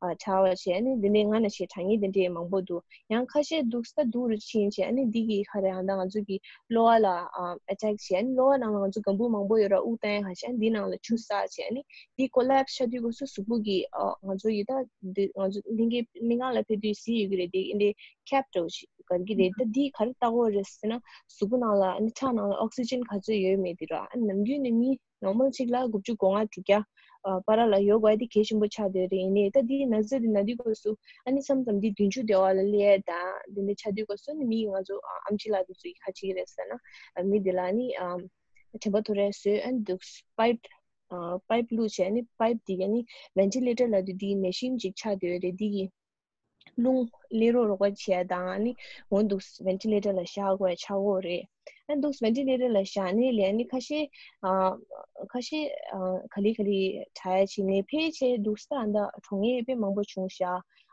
ཨ་དྲག་པ་བྱས་ཨ་ནི་འདི་ནས་ང་ན་ཞེས་དྲག་ངེས་དེ་འདྲས་མང་པོ་འདུག་ཡང་ཁ་ཤས་འདུག་ས་འདུག་རུ་ཕྱིན་བྱས་ཨ་ནི་འདི་གི་ཁ་རེ་ཨ་ད་ང་ཚོ་གི་གློ་བ་ལ་ཨ་attack་བྱས་ཨ་ནི་གློ་བ་ནང་ལ་ང་ཚོ་གམ་བུ་མང་པོ་ཡོད་ར་དབུགས་བཏང་ཡ་ཁ་ཤས་ཨ་ནི་འདི་ནང་ལ་ཆུ་བསགས་བྱས་ཨ་ནི་འདི་collapse་ཆགས་དུས་སྐབས་སུ་གཟུགས་པོ་གི་ཨ་ང་ཚོ་ཡི་ད་འདི་ང་ཚོ་ལྷན་རྒྱས་མི་ཁང་ལ་ཕེབས་དུས་གཟིགས་ཡོད་ཀྱི་རེད། འདི་འདི་cap་འདྲ་བོ་ཞིག་གར་གྱི་རེད། ད་འདི་ག་རེ་ལྟ་དགོས་རེད་ཟེར་ན་གཟུགས་པོ་ནང་ལ་ཨ་ནི་ཁྲག་ནང་ལ་oxygen་ག་ཚོད་ཡོད་མེད་འདི་ར་ཨ་ནི་ནམ་རྒྱུན་ནས་མི་normal་ཅིག་ལ་དགུ་བཅུ་གོ་ལྔ་དྲུག་བརྒྱ་ཨ་བར་ལ་ཡོད་དགོས་ཡ་དེ་གལ་ཆེན་པོ་ཆགས་བསྡད་རེད། ཡིན་ནའི་ད་འདི་ན་ཚ་འདི་ན་དུས་སྐབས་སུ་ཨ་ནི་མཚམས་མཚམས་འདི་བདུན་ཅུ་དེ་བ་ལ་སླེབས་ཡ་དང་འདི་འདྲ་ཆགས་དུས་སྐབས་སུ་ཨ་ནི་མི་ང་ཚོ་ཨ་ཨམ་ཆི་ལགས་དེ་ཚོ་ཡིས་ག་བྱེད་ཀྱི་རེད་ཟེར་ན་ཨ་མི་འདི་ལ་ཨ་ནི་ཨ་དྲན་པ་ཐོར་ཡ་བཟོས་ཨ་ནི་འདུག pipe་ཨ་pipe་བླུགས་བྱས་ཨ་ནི་pipe་འདི་ག་ནི་ventilator་ལབ་དུས་འདི་machine་ཅིག་ཆགས་བསྡད་ཡོད་རེད། འདི་གི་རླུང་སླེབས་རོགས་རོགས་པ་བྱེད་ཡ་དང་ཨ་ནི་འོ་འདུག་ventilator་ལ་བཞག་དགོས་ཡ་ཆགས་ཀྱི་ཡོད་རེད། ཨ་འདུག་ventilator་ལ་བཞག་ནས་ལས་ཨ་ནི་ཁ་ཤས་ཨ་ཁ་ཤས་ཨ་ག་ལེ་ག་ལེ་དྲག་ཡ་བྱས་ནས་ཕལ་ཆེར་འདུག་ས་ཨ་ད་གྲོངས་ཡས་དཔེ་མང་པོ་བྱུང་ཤག་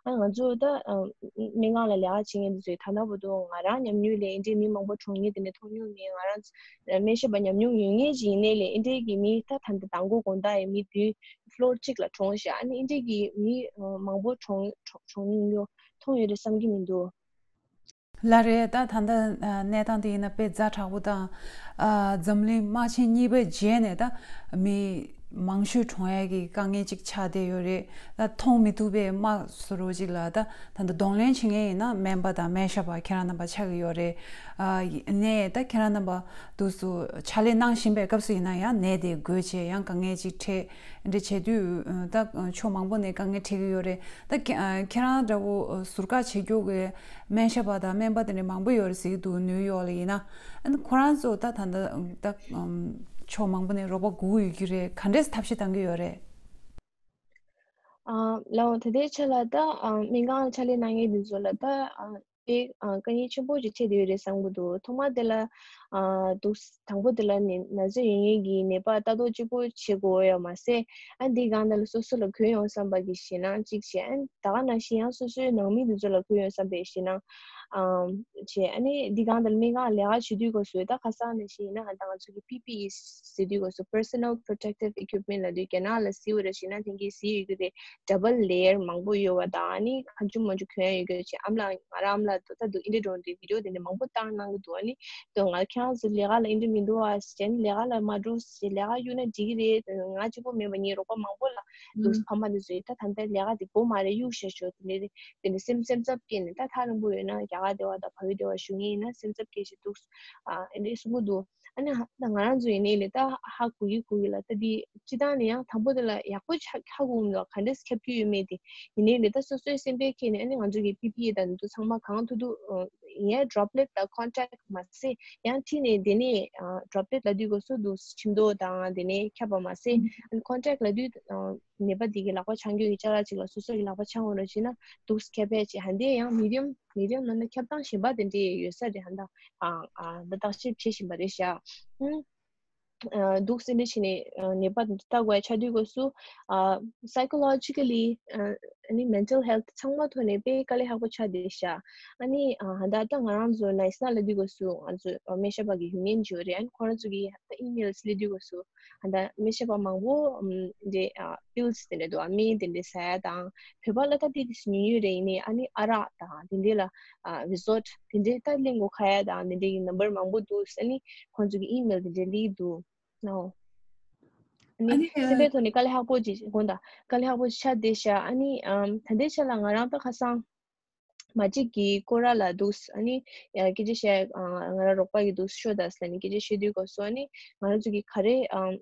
ཨ་ང་ཚོ་ད་ཨ་སྨན་ཁང་ལ་ལས་ཀ་བྱེད་མཁན་དེ་ཚོས་ད་ལྟ་བར་དུ་ང་རང་ཉམས་མྱོང་ལས་ཨེ་འདྲའི་མི་མང་པོ་གྲོངས་མཁན་དེ་འདྲ་མཐོང་མྱོང་མེད། ང་རང་སྨན་ཞབས་པ་ཉམས་མྱོང་ཡོད་མཁན་ཅིག་ཡིན་ནའི་ལས་ཨེ་འདྲའི་གི་མི་ད་ད་ལྟ་མདང་དགོང་དགོང་དག་ཡི་མི་བདུན་floor་གཅིག་ལ་གྲོངས་ཤག་ཨ་ནི་ཨེ་འདྲའི་གི་མི་མང་པོ་གྲོངས་གྲོངས་གྲོངས་མྱོང་མཐོང་ཡོད་རེད་བསམ་གྱི་མི་འདུག་ལགས་རེད། ད་ད་ལྟ་གནས་སྟངས་དེ་ཡིན་ན་དཔེ་ཛ་དྲག་པོ་དང་། འཛམ་གླིང་དམག་ཆེན་གཉིས་པའི་རྗེས་ནས་ད་མི་མང་ཤོས་གྲོངས་ཡས་ཀྱི་དཀའ་ངལ་ཅིག་ཆགས་བསྡད་ཡོད་རེད། ད་མཐོང་མི་ཐུབ་པའི་དམག་བཟོ་འདྲ་ཅིག་ལ་ད་ད་ལྟ་གདོང་ལེན་བྱེད་མཁན་ཡིན་ན་སྨན་པ་དང་སྨན་ཞབས་པ་ཁྱེད་རང་རྣམ་པ་ཆགས་ཀྱི་ཡོད་རེད། ཡིན་ནའི་ད་ཁྱེད་རང་རྣམ་པ་དུས་སུ་ཕྱག་ལས་གནང་བཞིན་པའི་སྐབས་སུ་ཡིན་ན་ཡང་ནད་དེ་འགོས་བྱས་ཡང་དཀའ་ངལ་ཅིག་འཕྲད་འདྲ་བྱེད་དུས་ད་ཕྱོགས་མང་པོ་ནས་དཀའ་ངལ་འཕྲད་ཀྱི་ཡོད་རེད། ད་ཁྱེད་ཁྱེད་རང་འདྲ་བོ་ཟུར་བཀག་བྱེད་རྒྱུ་གི་སྨན་ཞབས་པ་དང་སྨན་པ་དེ་འདྲ་མང་པོ་ཡོད་རེད་ཟེར་གྱི་འདུག་ནིའུ་ཡོག་ལ་ཡིན་ན། ཨ་ནི་ཁོ་རང་ཚོ་ད་ད་ད་ད་ཕྱོགས་མང་པོ་ནས་རོགས་པ་དགོས་ཀྱི་ཡོད་ཀྱི་རེད། ག་འདྲས་ཐབས་ཤེས་གཏང་གི་ཡོད་རེད། ཨ་ལའོ་ད་ལྟའི་ཆ་ལ་ད་ཨ་སྨན་ཁང་ལ་ཕྱག་ལས་གནང་མཁན་དེ་ཚོ་ལ་ད་ཨ་དཔེ་ཨ་དཀའ་ངལ་ཆེན་པོ་ཅིག་འཕྲད་བསྡད་ཡོད་རེད་བསམ་གྱི་འདུག་ཐོག་མ་དེ་ལ་ཨ་འདུག་དང་པོ་དེ་ལ་ནི་ན་ཚ་ཡོད་མཁན་གྱི་ནད་པ་ལྟ་རྟོག་གཅིག་པོ་བྱེད་དགོས་ཡོད་མ་ཟད། ཨ་འདིའི་སྒང་དེ་ལ་སོ་སོ་ལ་གུན་ཡོང་བསམ་པ་གི་ཞེད་སྣང་གཅིག་བྱས། ཨ་ད་ག་ནང་བཞིན་ཡང་སོ་སོའི་ནང་མི་དེ་ཚོ་ལ་གུན་ཡོང་བསམ་པའི་ཞེད་སྣང་ཨ་བྱས། ཨ་ནི་འདིའི་སྒང་དེ་ལ་སྨན་ཁང་ལས་ཀ་བྱེད་དུས་སྐབས་སུ་ད་ཁ་སང་ནང་བཞིན་ཡིན་ན་ཨ་ད་ང་ཚོ་གི་པི་པི་ཨི་ཟེར་དུས་སྐབས་སུ་personal protective equipment་ལབ་དུས་རྒྱ་ནག་ལ་ཟེར་བ་རེད་ཞེ་ན་དེང་གི་ཟེར་ཡོད་ཀྱི་རེད། double layer་མང་པོ་ཡོད་པ་དང་ཨ་ནི་གང་བྱུང་མང་བྱུང་གྱོན་ཡ་ཡོད་ཀྱི་རེད། ཨ་མ་ལགས་ང་རང་ཨ་མ་ལགས་ད་ད་དུང་ཨིན་དྲ་འགྲོ་འདི་video་དེ་འདྲ་མང་པོ་བཏང་གནང་གི་འདུག་ཨ་ནི་དོ་ང་ཁྱེད་རང་ཚོ་ལས་ཀ་ལ་ཨིན་དྲ་མི་འདུག་ཨ་ཟེར་ནས་ལས་ཀ་ལ་མ་འགྲོ་ཟེར། ལས་ཀ་གཡུག་ན་འགྲིག་གི་རེད། ང་གཅིག་པོ་མིན་པ་ངའི་རོགས་པ་མང་པོ་ལ་འདུག་ཕ་མ་དེ་ཚོས་ད་ད་ལྟ་ལས་ཀ་དེ་དགོས་མ་རེད་གཡུག་བཞག་ཤོག་དེ་འདྲ་དེ་འདྲ་སེམས་སེམས་འཚབ་སྐྱེས་ནས་ད་ཐག་རིང་པོ་ཡོད་ན་རྒྱ་གར་སྡེ་བ་དང་བལ་ཡུལ་སྡེ་བ་བཞུགས་མཁན་ཡིན་ན་སེམས་འཚབ་སྐྱེས་ཤིག་འདུག་ཨ་ཨེ་འདྲས་གསུང་གི་འདུག་ཨ་ནི་ཧ་ད་ང་རང་ཚོ་ཡིན་ནའི་ལས་ད་ཧ་གོ་གི་གོ་གི་ལ་ད་འདི་སྤྱི་བཏང་ནས་ཡང་དང་པོ་དེ་ལ་ཡག་པོ་ཆ་ཧ་གོ་མི་འདུག་ག་འདྲས་ཁྱབ་རྒྱུ་ཡོད་མེད་དེ། ཡིན་ནའི་ལས་ད་སོ་སོའི་སེམས་པའི་ཁྱེར་ནས་ཨ་ནི་ང་ཚོ་གི་པི་པི་ཨི་དང་འདི་ཚོ་ཚང་མ་གང་ཐུབ་ཐུབ་ཡིན་ཡ་droplet་དང་contact་མ་ཟད་ཡང་ཁྲིད་ནས་དེ་ནས་droplet་ལབ་དུས་སྐབས་སུ་འདུག་ཁྱིམ་ཐོག་དང་དེ་ནས་ཁྱབ་པ་མ་ཟད་ཨ་ནི་contact་ལབ་དུས་ནད་པ་འདི་གི་ལག་པ་འཆང་རྒྱུ་གི་ཅ་ལག་ཅིག་ལ་སོ་སོ་གི་ལག་པ་འཆང་འོང་རོགས་བྱས་ན་འདུག་ཁྱབ་པས་ཅེས་ཧ་འདི་ཡང་medium medium་ལབ་ན་ཁྱབ་སྟངས་གཞན་པ་དེ་འདྲས་ཡོད་ས་རེད། ཧ་ད་ཨ་ཨ་ད་བརྟག་ཞིབ་བྱེད་བཞིན་པ་རེད་ཤག་ཨུ། ཨ་འདུག་སེ་འདི་བྱས་ནས་ཨ་ནད་པ་ལྟ་དགོས་ཆགས་དུས་སྐབས་སུ་ཨ་psychologically ཨ་ནི་mental health ཚང་མ་ཐོག་ནས་དཔེ་དཀའ་ལས་ཁག་པོ་ཆགས་བསྡད་ཤག་ཨ་ནི་ཨ་ད་ལྟ་ང་རང་ཚོ་ནའི་སི་ན་ལ་དུས་སྐབས་སུ་ང་ཚོ་སྨན་ཞབས་པ་གི་union ཅིག་ཡོད་རེད། ཨ་ནི་ཁོ་རང་ཚོ་གི་ད་email སླེབས་དུས་སྐབས་སུ་ཨ་ད་སྨན་ཞབས་པ་མང་པོ་ཨམ་འདི་ཨ་pills དེ་འདྲ་འདུག་ཨ་སྨན་དེ་འདྲ་ཟ་ཡ་དང་བོད་པ་ལ་ད་དེ་དེ་ཉུང་ཉུང་རེད། ཡིན་ནའི་ཨ་ནི་ཨ་རག་དང་དེ་འདྲ་ལ་ཨ་resort དེ་འདྲ་ད་ལེན་དགོས་ཁ་ཡ་དང་དེ་འདྲ་གི་number མང་པོ་འདུག་ཨ་ནི་ཁོང་ཚོ་གི་email དེ་འདྲ་སླེབས་འདུག་ནའོ། ཨ་ནི་ཨ་ནི་སེམས་པའི་ཐོག་ནས་དཀའ་ལས་ཁག་པོ་ཅིག་དགོངས་དག་དཀའ་ལས་ཁག་པོ་ཆགས་བསྡད་ཤག་ཨ་ནི་ཨམ་ད་ལྟའི་ཆ་ལ་ང་རང་ད་ཁ་སང་མ་གཅིག་གི་སྐོར་ར་ལ་འདུག་ཨ་ནི་ཡ་སྐད་ཆ་བཤད་ཨ་ང་རང་རོགས་པ་གི་འདུག་ཤོད་ད་ཟེར་ནས་སྐད་ཆ་བཤད་དུས་སྐབས་སུ་ཨ་ནི་ང་རང་ཚོ་གི་ག་རེ་ཨམ་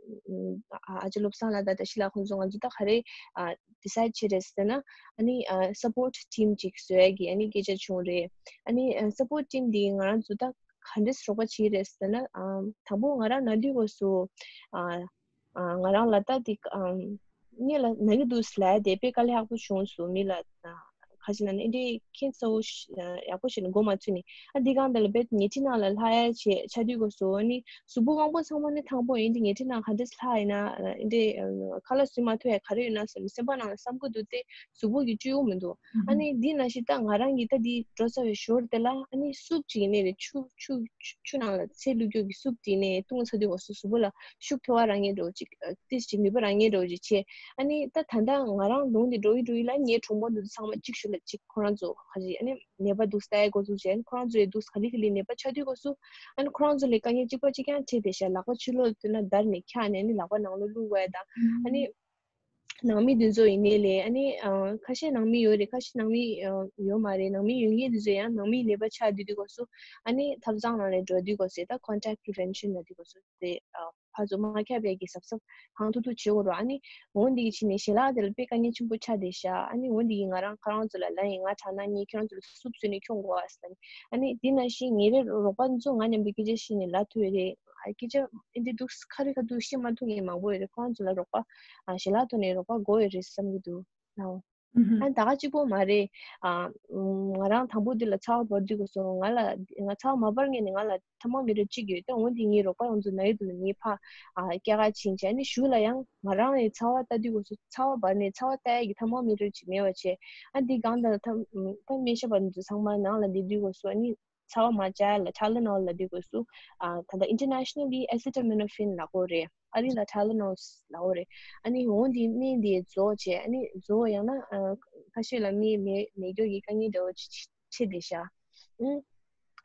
ཨ་ཨ་ཅག་བློ་བཟང་ལགས་དང་བཀྲ་ཤིས་ལགས་ཁོང་ཚོ་ང་ཚོ་ད་ག་རེ་ཨ་decide བྱས་རེད་ཟེར་ན་ཨ་ནི་ཨ་support team ཅིག་བཟོ་ཡ་གི་ཨ་ནི་སྐད་ཆ་བྱུང་རེད། ཨ་ནི་ཨ་support team འདི་ང་རང་ཚོ་ད་ག་འདྲས་རོགས་པ་བྱེད་རེད་ཟེར་ན། ཨམ་དང་པོ་ང་རང་ན་དུས་སྐབས་སུ་ཨ་ཨ་ང་རང་ལ་ལྟ་དེ་ཨམ་ངས་ལ་ན་གི་འདུག་ལབ་དེ་དཔེ་དཀའ་ལས་ཁག་པོ་བྱུང་སོང་། མི་ལ་ཨ་ཁ་ཅིག་ན་ནི་འདི་ཁྱེད་གཙོ་བོ་ཞིག་ཨ་ཡག་པོ་ཞིག་ནི་མགོ་མ་ཚོས་ནི་ཨ་འདི་གང་དེ་ལ་དཔེ་ཉལ་ཁྲི་ནང་ལ་ལྷག་ཡ་བྱས་ཆ་དུས་སྐབས་སུ་ཨ་ནི་གཟུགས་པོ་དབང་པོ་ཚང་མ་ནི་ཐང་པོ་ཡིན། འདི་ཉལ་ཁྲི་ནང་ག་འདྲས་ལྷག་ཡིན་ན་ཨ་འདི་ཨ་ཁ་ལག་ཟོས་མ་ཐུབ་ཡ་ག་རེ་ཡོད་ན་བསམ་སེམས་པ་ནང་ལ་བསམ་གི་འདུག་སྟེ། གཟུགས་པོ་གི་སྤྲོད་ཡོང་མི་འདུག་ཨ་ནི་འདི་ན་ཞིག་ད་ང་རང་གིས་ད་འདི་འགྲོ་ཚར་བའི་ཞོར་དེ་ལ་ཨ་ནི་སུབ་ཅིག་ཡིན་ནའི་རེད། ཆུ་ཆུ་ཆུ་ཆུ་ནང་ལ་ཚལ་བླུགས་རྒྱུ་གི་སུབ་དེ་ནས་བཏུང་ཚར་དུས་སྐབས་སུ་གཟུགས་པོ་ལ་ཤུགས་ཐེབས་པ་རག་མཁན་འདྲ་བོ་ཅིག་ཨ་ཏིས་ཅིག་ནུས་པ་རག་མཁན་འདྲ་བོ་ཅིག་བྱས། ཨ་ནི་ད་ད་ལྟ་ང་རང་ལུང་དེ་འགྲོ་ཡི་འགྲོ་ཡི་ལ་ངའི་གྲོགས་པོ་འདི་ཚོ་ཚང་མ་གཅིག་ཤུལ་ལ་གཅིག་ཁོ་རང་ཚོ་ཁ་ཅིག་ཨ་ནི་ནད་པ་འདུག་ལྟ་ཡ་འགོ་ཚུགས་བྱས། ཨ་ནི་ཁོ་རང་ཚོ་ཡི་འདུག་ག་ལེ་ག་ལེ་ནད་པ་ཆགས་དུས་སྐབས་སུ་ཨ་ནི་ཁོ་རང་ཚོ་ལས་དཀའ་ངལ་གཅིག་པ་གཅིག་རྐྱང་འཕྲད་བསྡད་ཤག་ལག་པ་ཕྱི་ལོགས་ལ་བསྟན་ན་འདར་ནས་འཁྱག་ནས་ཨ་ནི་ལག་པ་ནང་ལོགས་བླུགས་པ་དང་ཨ་ནི། ནང་མི་འདི་ཚོ་ཡིན་ནའི་ལས་ཨ་ནི་ཨ་ཁ་ཤས་ནང་མི་ཡོད་རེད། ཁ་ཤས་ནང་མི་ཨ་ཡོད་མ་རེད། ནང་མི་ཡོད་མཁན་འདི་ཚོ་ཡང་ནང་མིའི་ནད་པ་ཆགས་དུས་དུས་སྐབས་སུ་ཨ་ནི་ཐབ་ཚང་ནང་ནས་འགྲོ་དུས་སྐབས་སུ་ད་contact prevention ལ་དུས་སྐབས་སུ་དེ་ཨ་ཕར་ཚུར་མ་ཁྱབ་པའི་གི་གཟབ་གཟབ་གང་ཐུབ་ཐུབ་བྱེད་དགོས་རེད། ཨ་ནི་འོ་འདི་གི་ཕྱི་ནས་ཞལ་ལག་དེ་ལ་དཔེ་དཀའ་ངལ་ཆེན་པོ་ཆགས་བསྡད་ཤག་ཨ་ནི་འོ་འདི་གི་ང་རང་ཁ་རང་ཚོ་ལ་ལབ་ཡིན། ང་དྲག་ན་ངས་ཁྱེད་རང་ཚོ་ལ་སུབ་བཟོས་ནས་འཁྱོངས་དགོས་ཨ་ཟེར་ནས། ཨ་ནི་འདི་ནང་བཞིན་ངའི་རེ་རོགས་པ་ཚོ་ང་མཉམ་དུ་སྐད་ཆ་བཤད་ནས་ལབ་ཐུབ་ཡོད་རེད། ཨ་སྐད་ཆ་འདི་འདུག་ཁ་རི་ཁ་ཐུག་བཤད་མ་ཐུབ་མཁན་མང་པོ་ཡོད་རེད། ཁོ་རང་ཚོ་ལ་རོགས་པ་ཨ་ཞལ་ལག་ཐོག་ནས་རོགས་པ་དགོས་ཡོད་རེད་བསམ་གྱི་འདུག་ལགས། ཨ་ད་ག་གཅིག་པོ་མ་རེད། ཨ་ང་རང་དང་པོ་འདི་ལ་ཚ་བ་འབར་དུས་སྐབས་སུ་ང་ལ་ང་ཚ་བ་མ་འབར་སྔོན་ནས་ང་ལ་ཐ་མག་མེ་ཊར་གཅིག་ཡོད། ད་འོ་འདི་ངའི་རོགས་པ་ཡོངས་རྫོགས་ན་ཡོད་དུས་ལ་ངའི་ཕ་ཨ་སྐྱེལ་ག་ཕྱིན་བྱས། ཨ་ནི་གཞུག་ལ་ཡང་ང་རང་ལ་ཚ་བ་ལྟ་དུས་སྐབས་སུ་ཚ་བ་འབར་ནས་ཚ་བ་ལྟ་ཡ་གི་ཐ་མག་མེ་ཊར་གཅིག་མེད་པ་བྱས། ཨ་འདི་གང་ལྟར་ད་ད་སྨན་ཞབས་པ་འདི་ཚོ་ཚང་མ་ནང་ལ་བསྡད་དུས་སྐབས་སུ་ཨ་ནི། ཚ་བ་མ་བཅག་ཡ་ལ་Tylenol ལབ་དུས་སྐབས་སུ་ཨ་ད་ལྟ་internationally acetaminophen ལབ་ཀྱི་ཡོད་རེད། ཨ་རི་ལ་Tylenol ལབ་ཀྱི་ཡོད་རེད། ཨ་ནི་འོ་འདི་སྨན་འདི་རྫོགས་བྱས། ཨ་ནི་རྫོགས་ཡང་ན་ཨ་ཁ་ཤས་ལ་མི་མེད་མེད་སྐྱོ་གི་དཀའ་ངལ་འདྲ་བོ་ཅིག་འཕྲད་བསྡད་ཤག་ཨུ།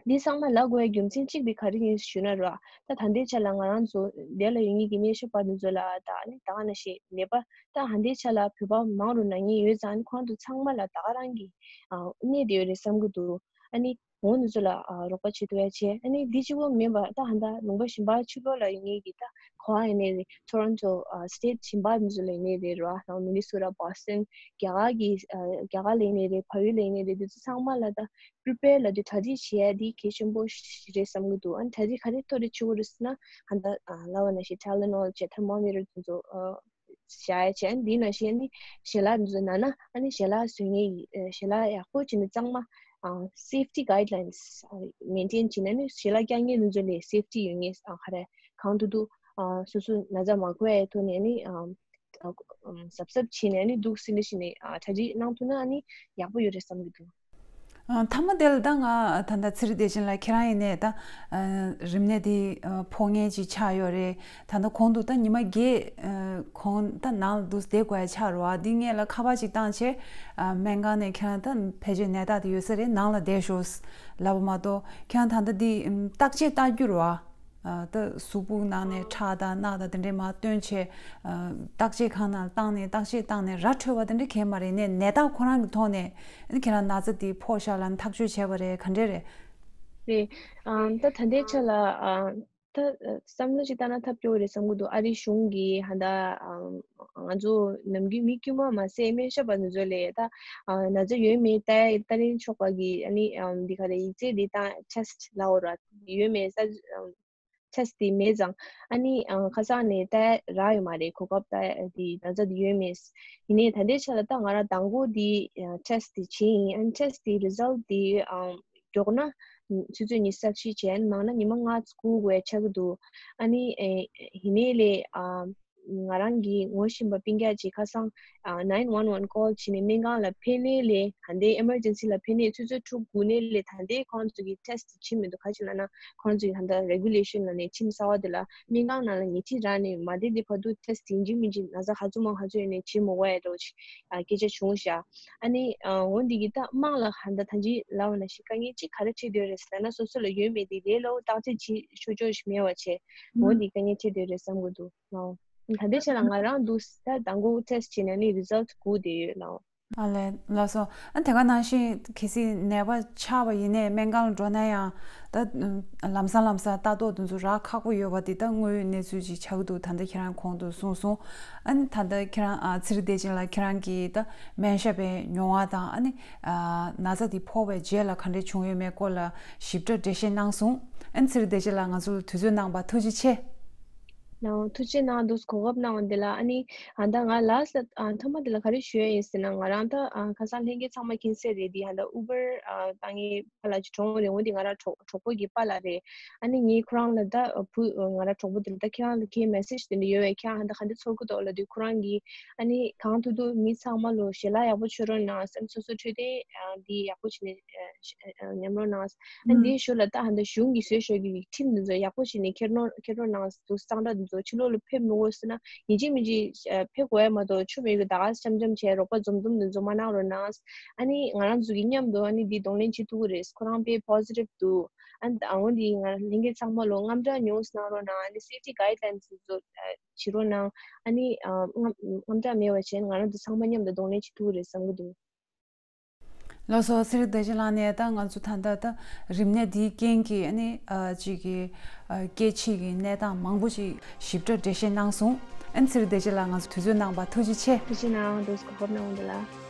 འདི་ཚང་མ་ལབ་དགོས་ཡ་རྒྱུ་མཚན་གཅིག་དེ་ག་རེ་ཡིན་ཞུས་ན་ར། ད་ད་ལྟའི་ཆ་ལ་ང་རང་ཚོ་འདི་ལ་ཡོད་མཁན་གྱི་སྨན་ཞབས་པ་འདི་ཚོ་ལ་ད་ཨ་ནི་ད་ག་ནང་བཞིན་ནད་པ་ད་ད་ལྟའི་ཆ་ལ་བོད་པ་མང་རུ་ན་མཁན་ཡོད་ཙང་། ཨ་ནི་ཁོང་ཚོ་ཚང་མ་ལ་ད་ག་རང་གི་ཨ་གནས་བསྡད་ཡོད་རེད་བསམ་གྱི་འདུག་ཨ་ནི། འོ་འདི་ཚོ་ལ་ཨ་རོགས་པ་བྱེད་ཐུབ་ཡ་བྱས། ཨ་ནི་འདི་གཅིག་པོ་མིན་པར་ད་ཧ་ད་ལུང་པ་གཞན་པ་ཕྱི་ལོགས་ལ་ཡོད་མཁན་གྱི་ད་ག་པར་ཡིན་ནའི་རེད། Toronto ཨ་state གཞན་པ་འདི་ཚོ་ལ་ཡིན་ནའི་རེད་ར། ནང་Minnesota Boston རྒྱ་གར་གྱི་ཨ་རྒྱ་གར་ལ་ཡིན་ནའི་རེད། བལ་ཡུལ་ལ་ཡིན་ནའི་རེད། འདི་ཚོ་ཚང་མ་ལ་ད་prepare ལབ་དུས་གྲ་སྒྲིག་བྱེད་ཡ་འདི་གལ་ཆེན་པོ་ཞིག་རེད་བསམ་གྱི་འདུག་ཨ་ནི་གྲ་སྒྲིག་ག་རེ་ཐོག་རེ་བྱེད་དགོས་རེད་ཟེར་ན། ཧ་ད་ཨ་ལབ་པ་ནང་བཞིན་Tylenol བྱས། thermometer འདི་ཚོ་ཨ། བཞག་ཡ་བྱས། ཨ་ནི་འདི་ནང་བཞིན་ཨ་ནི་ཞལ་ལག་འདི་ཚོ་ན་ན་ཨ་ནི་ཞལ་ལག་བཟོ་མཁན་གྱི་ཨ་ཞལ་ལག་ཡག་པོ་བྱས་ནས་གཙང་མ་ཨ་safety guidelines ཨ་maintain བྱས་ནས། ཨ་ནི་ཞལ་ལག་བཀྱག་མཁན་འདི་ཚོ་ལས་safety ཡོད་མཁན་ཨ་ག་རེ་གང་ཐུབ་ཐུབ་ཨ་སོ་སོ་ན་ཚ་མ་འགོ་ཡའི་ཐོག་ནས་ཨ་ནི་ཨ་ཨ་གཟབ་གཟབ་བྱས་ནས་ཨ་ནི་འདུག་སེ་འདི་བྱས་ནས་ཨ་གྲ་སྒྲིག་གནང་ཐུབ་ན་ཨ་ནི་ཡག་པོ་ཡོད་རེད་བསམ་གྱི་འདུག་ཨ་མཐའ་མ་དེ་ལ་ད་ང་ད་ལྟ་ཚེ་རིང་བདེ་ཆེན་ལགས་ཁྱེད་རང་ཡིན་ནའི་ད་ཨ་རིམས་ནད་འདི་ཨ་ཕོག་མཁན་ཅིག་ཆགས་ཡོད་རེད། ད་ལྟ་གོང་དུ་ད་ཉི་མ་བརྒྱད་ཨ་གོང་ད་ནང་ལ་འདུག་བསྡད་དགོས་ཡ་ཆགས་རེད་བ། འདི་སྔོན་ལ་ཁ་པར་ཅིག་བཏང་བྱས་ཨ་སྨན་ཁང་ནས་ཁྱེད་རང་ད་ཕལ་ཆེར་ནད་རྟགས་དེ་ཡོད་ས་རེད། ནང་ལ་བསྡད་ཤོག་ལབ་པ་མ་གཏོགས། ཁྱེད་རང་ད་ལྟ་འདི་ཨམ་བརྟག་དཔྱད་བལྟ་རྒྱུ་རེད་བ། ཨ་ད་གཟུགས་པོ་ནང་ནས་ཁྲག་དང་རྣག་དང་དེ་འདྲས་མར་བཏོན་བྱས་ཨ་བརྟག་དཔྱད་ཁང་ནང་བཏང་ནས་བརྟག་དཔྱད་བཏང་ནས་ར་འཕྲོད་པ་དེ་འདྲས་གང་ཡང་མ་རེད། ནས་ནད་རྟགས་ཁོ་རང་གི་ཐོག་ནས་ཨ་ནི་ཁྱེད་རང་ན་ཚ་འདི་ཕོག་ཤག་ལབ་ནས་ཐག་གཅོད་བྱས་པ་རེད། ག་འདྲས་རེད། རེད། ཨ་ད་ད་ལྟའི་ཆ་ལ་ཨ་ད་བསམ་བློ་ཞིག་བཏང་ན་ཐབས་སྐྱོ་བོ་རེད་བསམ་གྱི་འདུག་ཨ་རི་གཞུང་གིས་ཧ་ད་ཨ་ང་ཚོ་ནམ་རྒྱུན་མི་དཀྱུས་མ་མ་ཟད་སྨན་ཞབས་པ་འདི་ཚོ་ལས་ད་ཨ་ན་ཚ་ཡོད་མེད་ལྟ་ལྟ་རིན་ཆོག་པ་གི་ཨ་ནི་ཨ་འདི་ག་རེ་ཡིག་ཚད་འདི་བཏང་test ལབ་ཡོད་ར། ཡོད་མེད་ས་test དེ་མེད་ཙང་ཨ་ནི་ཨ་ཁ་སང་ནས་ལྟ་རག་ཡོད་མ་རེད། གོ་སྐབས་ལྟ་དེ་ན་ཚ་དེ་ཡོད་མེད། ཡིན་ནའི་ད་ལྟའི་ཆ་ལ་ད་ང་རང་དང་པོ་དེ་ཨ་test དེ་བྱས་ཡིན། ཨ་ནི་test དེ་result དེ་ཨ་མགྱོགས་ན་ ཆུ་ཚོད་ཉི་ཤུ་རྩ་བཞི་བྱས་མང་ན་ཉི་མ་ལྔ་བསྐུལ་དགོས་ཆགས་ཀྱི་འདུག་ཨ་ནི་ཨེ་ཡིན་ནའི་ལས་ཨ་ང་རང་གིས་ངོ་ཤེས་པ་སྤུན་ཀྱག་ཅིག་ཁ་སང་ཨ་nine one one call བྱས་ནས་སྨན་ཁང་ལ་ཕེབས་ནའི་ལས་ད་ལྟའི་emergency ལ་ཕེབས་ནའི་ཆུ་ཚོད་དྲུག་སྒུག་ནའི་ལས་ད་ལྟའི་ཁོང་ཚོ་གི་test བྱེད་མི་འདུག་ག་ཅི་ལབ་ན་ཁོང་ཚོ་གི་ད་ལྟ་regulation ལ་ནས་ཁྲིམས་གསར་བ་དེ་ལ་སྨན་ཁང་ནང་ལ་ཉལ་ཁྲི་རག་ནས་མ་བསྡད་དེ་བར་དུ་test ཡིན་གཅིག་མིན་གཅིག་ན་ཚ་ག་ཚོད་མང་ག་ཚོད་ཡོད་ནས་བྱེད་མི་དགོས་ཡ་འདྲ་བོ་ཅིག་ཨ་སྐད་ཆ་བྱུང་ཤག་ཨ་ནི་ཨ་འོ་འདི་གི་ད་དམངས་ལ་ཧ་ད་ད་ཅི་ལབ་པ་ན་ཞིག་དཀའ་ངལ་ཅིག་ག་རེ་འཕྲད་སྡོད་རེད་ཟེར་ན་སོ་སོ་ལ་ཡོད་མེད་དེ་ལས་སླ་བོ་བརྟག་དཔྱད་བྱེད་ཆོག་ཆོག་ཞིག་མེད་པ་བྱས་འོ་ཨུམ། འདི་དཀའ་ངལ་འཕྲད་སྡོད་རེད་བསམ་གི་འདུག་ལའོ། ད་ལྟའི་ཆ་ལ་ང་རང་འདུག་ད་དང་པོ་test བྱས་ནས་ནི་result སྒུག་བསྡད་ཡོད་ལའོ། ཨ་ལས་ལགས་སོ། ཨ་དེ་ག་ནང་བཞིན་གལ་སྲིད་ནད་པ་ཆགས་པ་ཡིན་ནའི་སྨན་ཁང་ལ་འགྲོ་ན་ཡང་ད་ལམ་སང་ལམ་སང་ལྟ་རྟོག་དེ་ཚོ་རག་ཁག་པོ་ཡོད་པ་དེ་ད་དངོས་ཡོད་གནས་ཚུལ་ཅིག་ཆགས་ཀྱི་འདུག་ད་ལྟ་ཁྱེད་རང་གོང་དུ་གསུངས་སོང་། ཨ་ནི་ད་ལྟ་ཁྱེད་རང་ཨ་ཚེ་རིང་བདེ་ཆེན་ལགས་ཁྱེད་རང་གིས་ད་སྨན་ཞབས་པའི་མྱོང་བ་དང་ཨ་ནི་ཨ་ན་ཚ་དེ་ཕོག་པའི་རྗེས་ལ་ག་འདྲས་བྱུང་ཡོད་མེད་སྐོར་ལ་ཞིབ་ཕྲ་འགྲེལ་བཤད་གནང་སོང་། ཨ་ནི་ཚེ་རིང་བདེ་ཆེན་ལགས་ང་ཚོ་ལ་དུས་ཚོད་གནང་བར་ཐུགས་རྗེ་ཆེ། ནའོ་ཐུགས་རྗེ་གནང་འདུག་གོ་སྐབས་གནང་བ་འདི་ལ་ཨ་ནི་ཨ་ད་ང་last ཨ་མཐའ་མ་འདི་ལ་ག་རེ་ཞུ་ཡ་ཡིན་ཟེར་ན་ང་རང་ད་ཨ་ཁ་སང་ལྷན་རྒྱས་ཚང་མ་མཁྱེན་གསལ་རེད། འདི་ཨ་ད་Uber ཨ་བཏང་མཁན་པཱ་ལགས་ཀྱི་གྲོགས་རེད། འོ་འདི་ང་རང་གྲོགས་གྲོགས་པོ་གི་པཱ་ལགས་རེད། ཨ་ནི་ངའི་ཁོ་རང་ལ་ད་ཨ་བུ་ཨ་ང་རང་གྲོགས་པོ་འདི་ལ་ད་ཁྱེད་རང་ལ་ཁྱེད་message དེ་འདྲ་ཡོད་པས་ཁྱེད་རང་ད་ག་འདྲ་ཚོར་གི་འདུག་ལབ་དུས་ཁོ་རང་གིས་ཨ་ནི་གང་ཐུབ་ཐུབ་མི་ཚང་མ་ལོ་ཞལ་ལག་ཡག་པོ་མཆོད་རོགས་གནང་། སོ་སོ་འཕྲོད་བསྟེན་ཨ་འདི་ཡག་པོ་བྱས་ནས་ཨ་ཨ་ཉམས་རོགས་གནང་། ཨ་ནི་དེའི་ཞོར་ལ་ད་ཧ་ད་གཞུང་གིས་བཟོས་ཤོག་གི་ཁྲིམས་འདི་ཚོ་ཡག་པོ་བྱས་ནས་འཁྱེར་རོགས་འཁྱེར་རོགས་གནང་། དུ་གཙང་སྦྲ་འདི་ཚོ་ཕྱི་ལོགས་ལ་ཕེབས་མི་དགོས་ཟེར་ན་ཡིན་གཅིག་མིན་གཅིག་ཕེབས་དགོས་ཡ་མ་གཏོགས་ཆོ་མེད་གི་ད་ག་འཆམ་འཆམ་བྱས་རོགས་པ་འཛོམས་འཛོམས་འདི་ཚོ་མ་གནང་རོགས་གནང་། ཨ་ནི་ང་རང་ཚོ་གི་མཉམ་དུ་ཨ་ནི་འདི་གདོང་ལེན་བྱེད་ཐུབ་ཀྱི་རེད། ཁོ་རང་དཔེ་positive འདུག་ཨ་ནི་ཨ་འོ་འདི་ང་རང་ལྷན་རྒྱས་ཚང་མ་ལོ་དངངས་སྐྲག་ཉུང་ངུ་གནང་རོགས་གནང་། ཨ་ནི་safety guidelines འདི་ཚོ་བྱེད་རོགས་གནང་། ཨ་ནི་ཨ་དངངས་དངངས་སྐྲག་མེད་པ་བྱས་ང་རང་ཚོ་ཚང་མ་མཉམ་དུ་གདོང་ལེན་བྱེད་ཐུབ་ཀྱི་རེད་བསམ་གྱི་འདུག་ལགས་སོ། ཚེ་རིང་བདེ་ཆེན་ལགས་ནས་ད་ང་ཚོ་ད་ལྟ་ད་རིམས་ནད་འདིའི་རྐྱེན་གྱིས་ཨ་ནི་ཨ་ཅིག་གི་ཨ་སྐྱེ་འཆི་གི་གནས་སྟངས་མང་པོ་ཞིག་ཞིབ་ཕྲ་འགྲེལ་བཤད་གནང་སོང་། ཨ་ནི་ཚེ་རིང་བདེ་ཆེན་ལགས་ང་ཚོ་དུས་ཚོད་གནང་བར་ཐུགས་རྗེ་ཆེ། ཐུགས་རྗེ་གནང་། འདུག་གོ་སྐབས་གནང་བ་འདི་ལ།